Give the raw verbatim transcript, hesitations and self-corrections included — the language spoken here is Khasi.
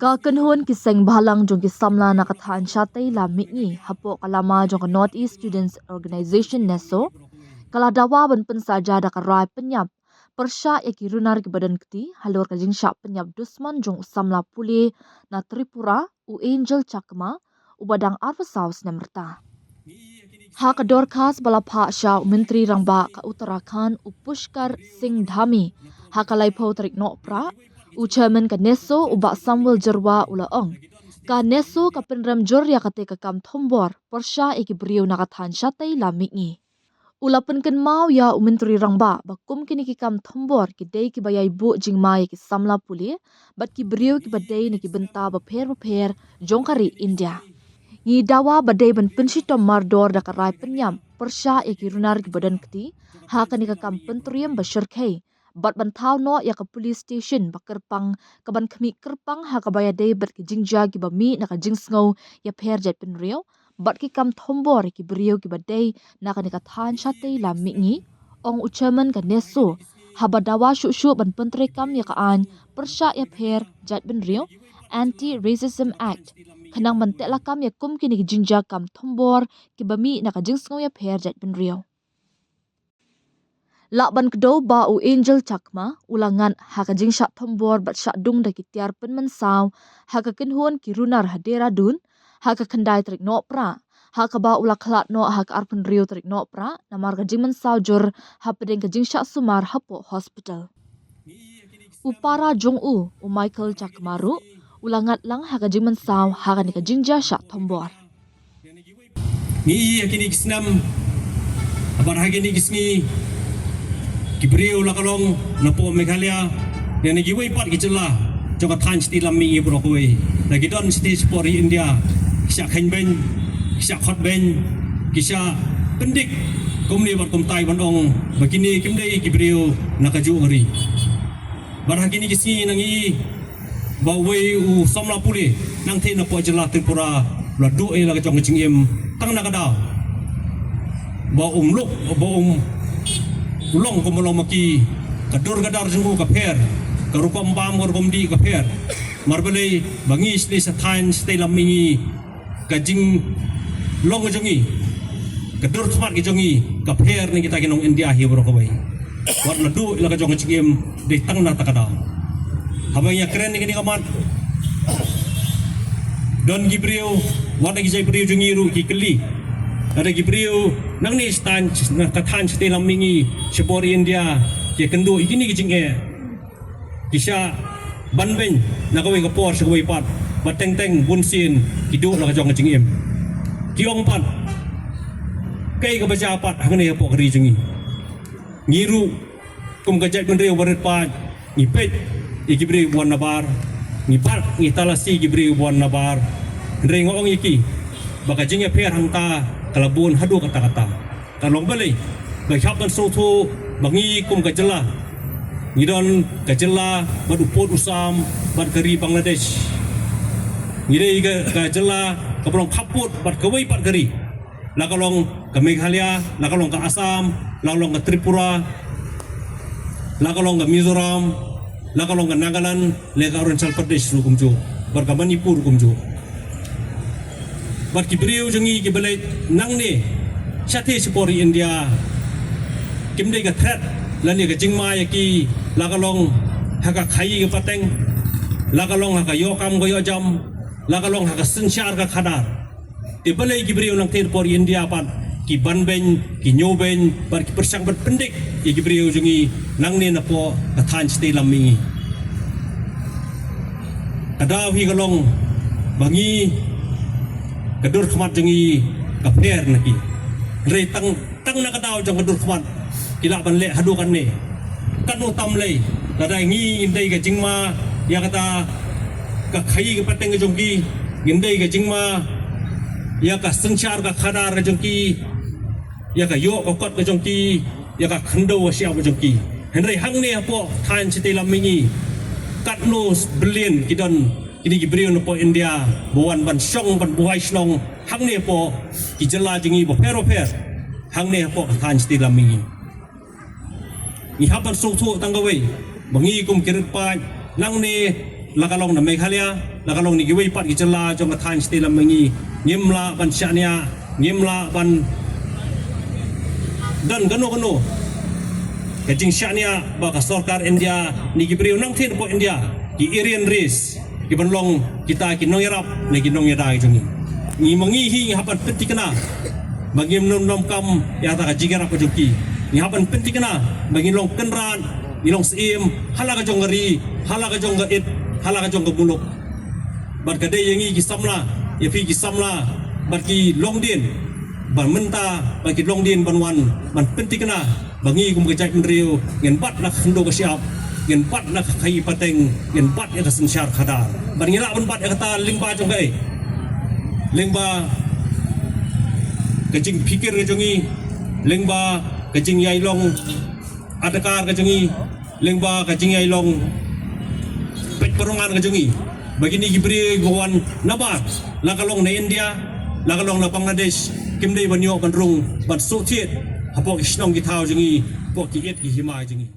Ka kynhun ki seng bhalang jong ki samla na ka thaiñ shatei lam mihngi hapoh ka lama jong ka North East Students Organisation, NESO, ka la dawa ban pynsaja da ka rai pynïap pyrshah ïa ki runar kiba don kti halor ka jingshah pynïap dusmon jong u samla pule na Tripura, u Angel Chakma, uba dang arphew saw snem rta. Ha ka dorkhas ba la phah sha u Myntri Rangbah ka Uttarakhand, u Pushkar Singh Dhami, ha ka laiphew tarik Nohprah, u Chairman ka NESO, u Bah Samuel Jyrwa, u la ong, ka NESO ka pynrem jur ïa kata ka kam thombor pyrshah ïa ki briew na ka thaiñ shatei lam mihngi. U la pynkynmaw ïa u Myntri Rangbah ba kum kine ki kam thombor ki dei kiba ïai buh jingma ïa ki samla pule bad ki briew kiba dei na ki bynta bapher bapher jong ka ri India. Ngi dawa ba dei ban pynshitom mardor da ka rai pynïap pyrshah ïa ki runar kiba don kti ha kane ka kam pyntriem ba shyrkhei bad ban thaw noh ïa ka police station ba kyrpang, kaban khmih kyrpang ha kaba ïadei bad ki jingjia kiba mih na ka jingsngew ïapher jaitbynriew bad ki kam thombor ïa ki briew kiba dei na kane ka thaiñ shatei lam mihngi, ong u Chairman ka NESO, haba dawa shuh shuh ban pyntreikam ïa ka aiñ pyrshah ïapher jaitbynriew, Anti-Racism Act, khnang ban teh lakam ïa kum kine ki jingjia kam thombor kiba mih na ka jingsngew ïapher jaitbynriew. Lah ban kdew ba u Angel Chakma u la ngat ha ka jingshah thombor bad shah dung da ki tiar pynmynsaw ha ka kynhun ki runar ha Dehradun ha ka khyndai tarik Nohprah, ha kaba u la khlad noh ha ka arphew hynriew tarik Nohprah namar ka jingmynsaw jur hapdeng ka jingshah sumar hapoh hospital. U para jong u, u Michael Chakma ruh, u la ngat lang ha ka jingmynsaw ha kane ka jingjia shah thombor. Ngi ïa kine ki snem, bad ha kine ki sngi, ki briew la ka long napoh Meghalaya, ne na kiwei pat ki jylla jong ka thaiñ shatei lam mihngi baroh kawei, la ki don shatei shapoh ri India, ki shah kheiñ beiñ, ki shah khot beiñ, ki shah pyndik kumne bad kumtai ban ong ba kine kim dei ki briew na kajuh ka ri. Bad ha kine ki sngi ngi ïohi ba uwei u samla pule nangtei napoh jylla Tripura u la duh ïa la ka jong ka jingim tang na ka daw ba um luk, ba um long kumba long ma ki, ka dur ka dar jong u ka pher, ka rukom bam ka rukom dih ka pher. Namar balei? Ba ngi shatei sha thaiñ shatei lam mihngi, ka jinglong ka jong ngi, ka dur khmat ka jong ngi ka pher na kita ki nong India hi baroh kawei. Wat la duh la ka jong ka jingim dei tang na kata ka daw. Haba ngi ïakren ïa kane ka mat, don ki briew, wat la ki jait briew jong ngi ruh ki kylli. Lada ki briew nangne sha thaiñ, na ka thaiñ shatei lam mihngi shapoh ri India ki ïakynduh ïa kine ki jingeh, ki shah ban beiñ na kawei ka por sha kawei pat, ba teng teng bunsien ki duh la ka jong ka jingim. Ki ong pat, kaei kaba jia pat hangne hapoh ka ri jong ngi? Ngi ruh kum ka jaitbynriew ba rit paid, ngi peit ïa ki briew ba wan nabar, ngi bat, ngi talasi ïa ki briew ba wan nabar. Hynrei nga ong ïa ki ba ka jingïapher hangta ka la bun haduh katta katta. Ka long balei? Ba hap ban sngewthuh ba ngi kum ka jylla, ngi don ka jylla bad u pud u sam bad ka ri Bangladesh. Ngi dei ka, ka jylla kaba long khappud bad kawei pat ka ri. La ka long ka Meghalaya, la ka long ka Assam, la ka long ka Tripura, la ka long ka Mizoram, la ka long ka Nagaland, leh ka Arunachal Pradesh ruh kumjuh, bad ka Manipur kumjuh. Bad ki briew jong ngi kiba leit nangne shatei shapoh ri India, kim dei ka threat lane ka jingma ïa ki, la ka long ha ka khaii ka pateng, la ka long ha ka ïoh kam ka ïoh jam, la ka long ha ka synshar ka khadar. Te balei ki briew nangtei shapoh ri India pat ki ban beiñ, ki ñiew beiñ, bad ki pyrshang ban pyndik ïa ki briew jong ngi nangne napoh ka thaiñ shatei lam mihngi? Ka daw hi ka long ba ngi, ka dur khmat jong ngi ka pher na ki. Hynrei tang, tang na ka daw jong ka dur khmat ki lah ban leh haduh katne. Katno tam lei, lada ngi ngin dei ka jingma ïa kata ka khaii ka pateng ka jong ki, ngin dei ka jingma ïa ka synshar ka khadar ka jong ki, ïa ka ïoh ka kot ka jong ki, ïa ka khyndew ka shyiap ka jong ki. Hynrei hangne hapoh thaiñ shatei lam mihngi, katno billion ki don kine ki briew napoh India ba wan ban shong ban buhai shnong hangne hapoh ki jylla jong ngi bapher bapher, hangne hapoh ka thaiñ shatei lam mihngi. Ngi hap ban sngewthuh tang kawei, ba ngi kum ki rit paid, Nangne, la ka long na Meghalaya, la ka long na kiwei pat ki jylla jong ka thaiñ state, lem ma ngi, ngim lah ban shaniah, ngim lah ban don kano kano ka jingshaniah ba ka sorkar India ne ki briew nangtei hapoh India ki Aryan race ki ban long kita ki nongïarap ne ki nongïada ki jong ngi. Ngi ma ngi hi ngi hap ban pynthikna ba ngim nym donkam ïa kata ka jingïarap ka jong ki. Ngi hap ban pynthikna ba ngi long kynrad, ngi long syiem ha la ka jong ka ri, ha la ka jong ka it, ha la ka jong ka muluk. Bad ka dei ïa ngi ki samla, ïa phi ki samla bad ki longdien ban mynta, bad ki longdien ban wan, ban pynthikna ba ngi kum ka jaitbynriew ngin bat na ka khyndew ka shyiap, ngin bat na ka khaïi pateng, ngin bat ïa ka synshar khadar. Bad ngi lah ban bat ïa kata lyngba jong kaei? Lyngba ka jingpikir ka jong ngi, lyngba ka jingïailong adkar ka jong ngi, lyngba ka jingïailong peit paralok ka jong ngi. Ba kine ki briew ba wan nabar, la ka long na India, la ka long na Bangladesh, kim dei ban ïoh ban rung ban shu thied hapoh ki shnong ki thaw jong ngi, hapoh ki it ki hima jong ngi.